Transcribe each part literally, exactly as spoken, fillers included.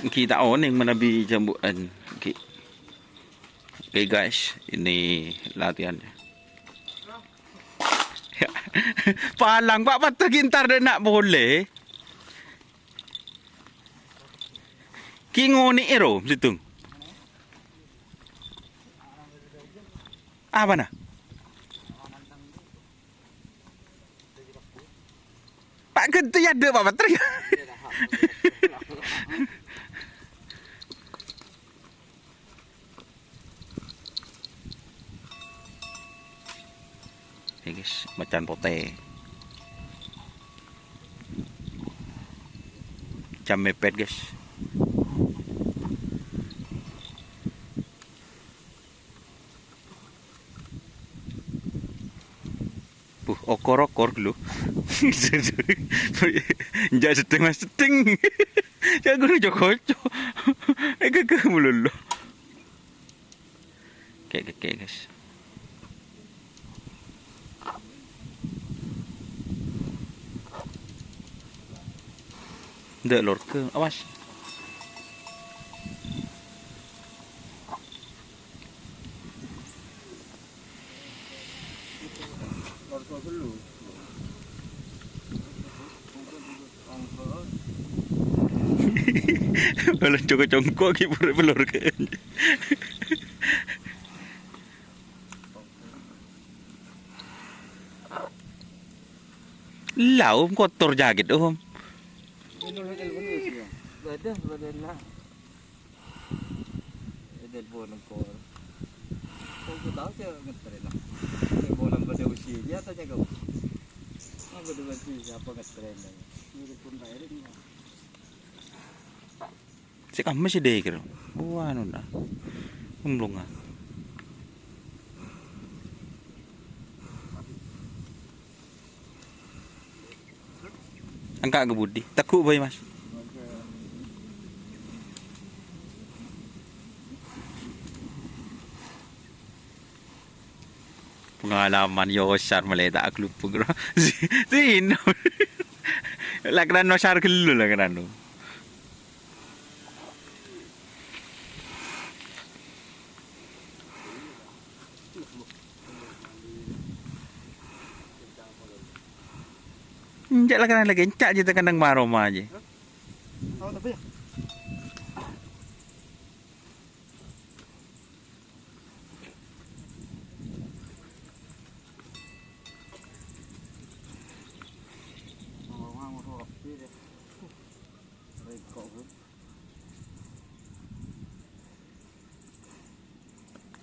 Ghi' ta' onèng manabi jambu'an. Ghi'. Oke, guys, ini latihannya. Palang, Pak, patè ghi' entar dâ' enna' polè. Ghi' ngonè'è ro, sèttong. Apana? Pak, ghântè yâ, dâ', Pak Patri. Nè, guys, macan potè. Jhâ' mèpèt, guys. Buh, okor-okor lho. Enjâ' sèttèng, Mas, sèttèng. Jhâ' ghuru jhâ' koco. Èghâghâ malolo. Kè', kè', kè', guys. Ndak, lor ke, awas. Malah congko-congko ki pura pelor ke. Lah, Om, kotor jaket, Om. Bâdâ, bâdâ lah. Telepon engko'. Kok gue tahu cewek ngetrend lah. Cewek bolang pada usia dia atau jaga usia? Apa dengan si siapa ngetrend lah? Telepon Pak Erik nih. Sè kamma sè dèkèr. Oh, anu, nah. Emblong, ah. Engka' ka budi. Teggu' bhâi, Mas. Pengalaman yosar malè ta' aglubung, bro. Sino. La kerano sar ghellu la kerano. Enjâ' la kerano lagi, enca' jâ' kandang maroma jâ'.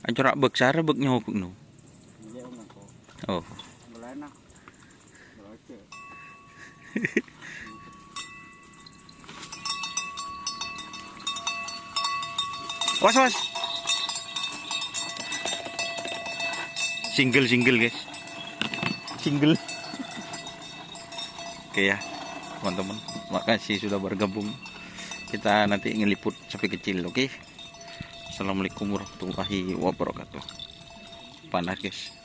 Ancora' bâk sara bâk nyogok no. Oh. Was, was. Single, single, guys. Single. Oke ya, teman-teman. Makasih sudah bergabung. Kita nanti ngeliput sapi kecil, oke? Assalamualaikum warahmatullahi wabarakatuh. Panas, guys.